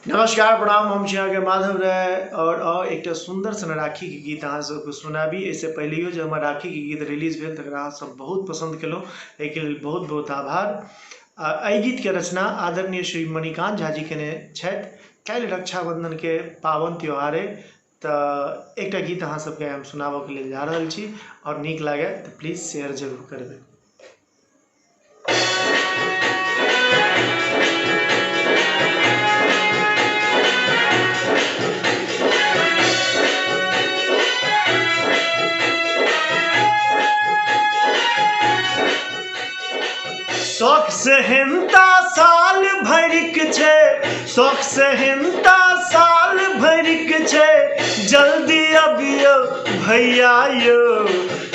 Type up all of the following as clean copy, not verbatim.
नमस्कार प्रणाम, हम छी अहाँके माधव राय और एकटा सुंदर सन राखी के गीत अहाँ सबके सुनाबी। एहिसँ पहिलैयो जे हमर राखी के गीत रिलीज भेल तकरा अहाँ सब बहुत पसंद केलहुँ, एहिके लेल बहुत बहुत आभार। एहि गीत के रचना आदरणीय श्री मणिकांत झा जी केने छथि। काल्हि रक्षाबंधन के पावन त्योहार अइ, तऽ एकटा गीत अहाँ सबके हम सुनाबऽके लेल जा रहल छी और नीक लागै तऽ प्लीज शेयर जरूर करबै। शौक सेहनता साल भरिक छै, शौक सेहनता साल भरिक छै, जल्दी अबियौ भैया यौ।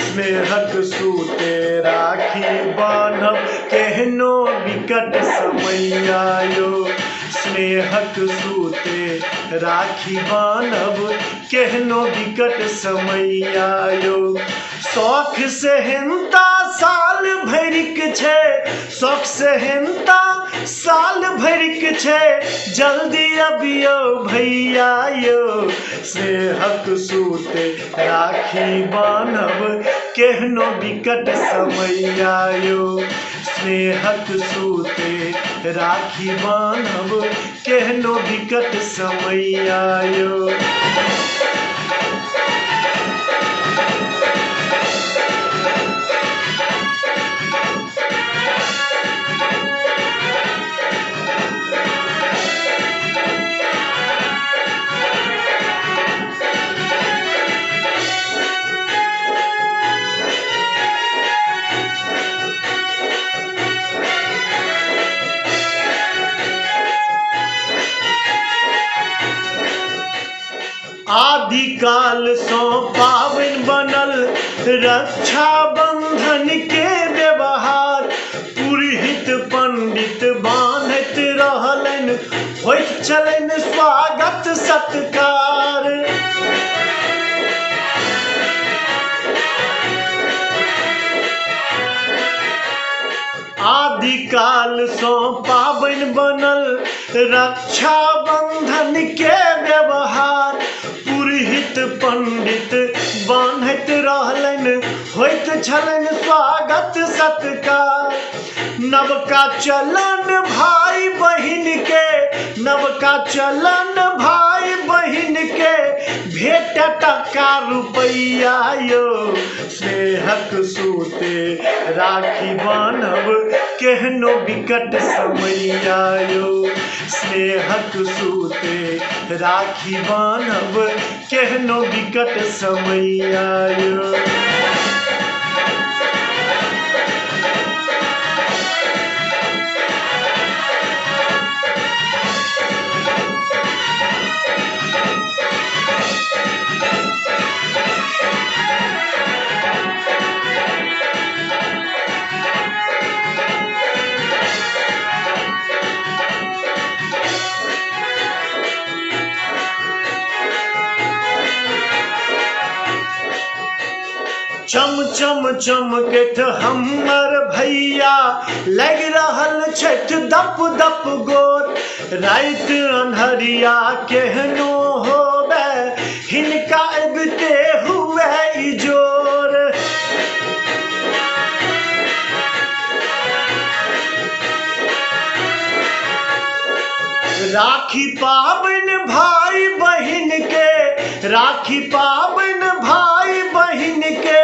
स्नेहक सूते राखी बान्हब केहनो विकट समैया यौ। स्नेहक सूते राखी बान्हब केहनो विकट समैया यौ। शौख सेहनता साल भरिक छै, शौख सेहनता साल भरिक छै, जल्दी अबियौ भैया यौ। स्नेहक सूते राखी बान्हब केहनो विकट समैया यौ। स्नेहक सूते राखी बान्हब केहनो विकट समैया यौ। आदिकाल सँ पाबनि बनल रक्षाबंधन के व्यवहार, पुरोहित पंडित बान्हैत रहलनि होइत छलनि स्वागत सत्कार। आदिकाल सँ पाबनि बनल रक्षाबंधन के व्यवहार, पुरोहित पंडित बान्हैत रहलनि होइत छलनि स्वागत सत्कार। नवका चलन भाई बहिन के, नवका चलन भाई बहिन के, भेट टका रुपैया यौ। स्नेहक सूते राखी बान्हब केहनो विकट समैया यौ। स्नेहक सूते राखी बान्हब केहनो विकट समैया यौ। चम चम चमकैत हमर भैया लागि रहल छथि दप दप गोर, राति अन्हरिया केहनो होवे हिनका अबिते हुए इजोर। राखी पाबनि भाई बहिन के, राखी पाबनि भाई बहिन के,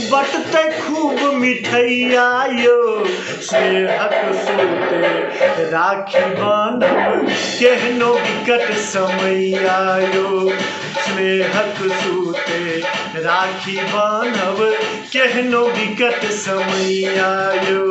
बटतै खूब मिठैया यौ। स्नेहक सूते राखी बान्हब केहनो विकट समैया यौ। स्नेहक सूते राखी बान्हब केहनो विकट समैया यौ।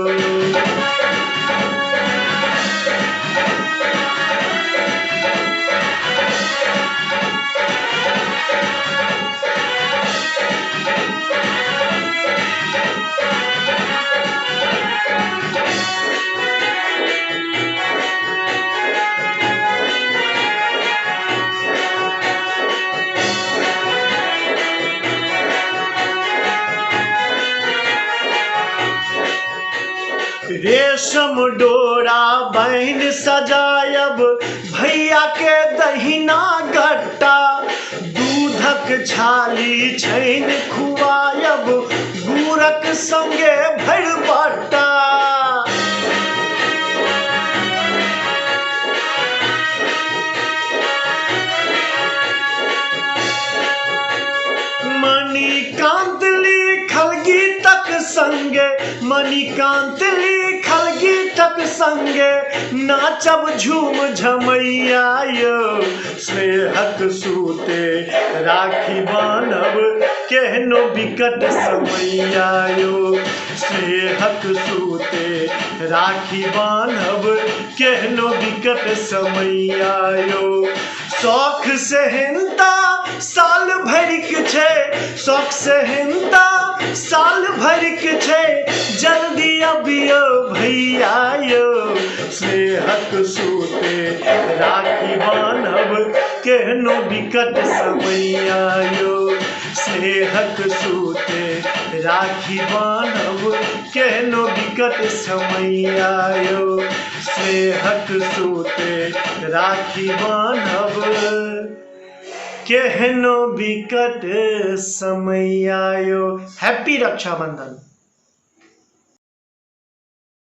रेशम डोरा बहिन सजायब भैया के दहिना गट्टा, दूधक छाली छैन खुआयब गुड़क संगे भरि बट्टा। मणिकांत लिखल गीतक संगे, मणिकांत लिखल गीतक संगे नाचब झूम झमैया यौ। स्नेहक सूते राखी बान्हब केहनो विकट समैया यौ। स्नेहक सूते राखी बान्हब केहनो विकट समैया यौ। शौख सेहनता साल भरिक छै, शौख सेहनता साल भरिक छै, जल्दी अबियौ भैया यौ। स्नेहक सूते राखी बान्हब केहनो विकट समैया यौ। स्नेहक सूते राखी बान्हब केहनो विकट समैया यौ। स्नेहक सूते राखी बान्हब केहनो विकट समैया यौ। हैप्पी रक्षाबंधन।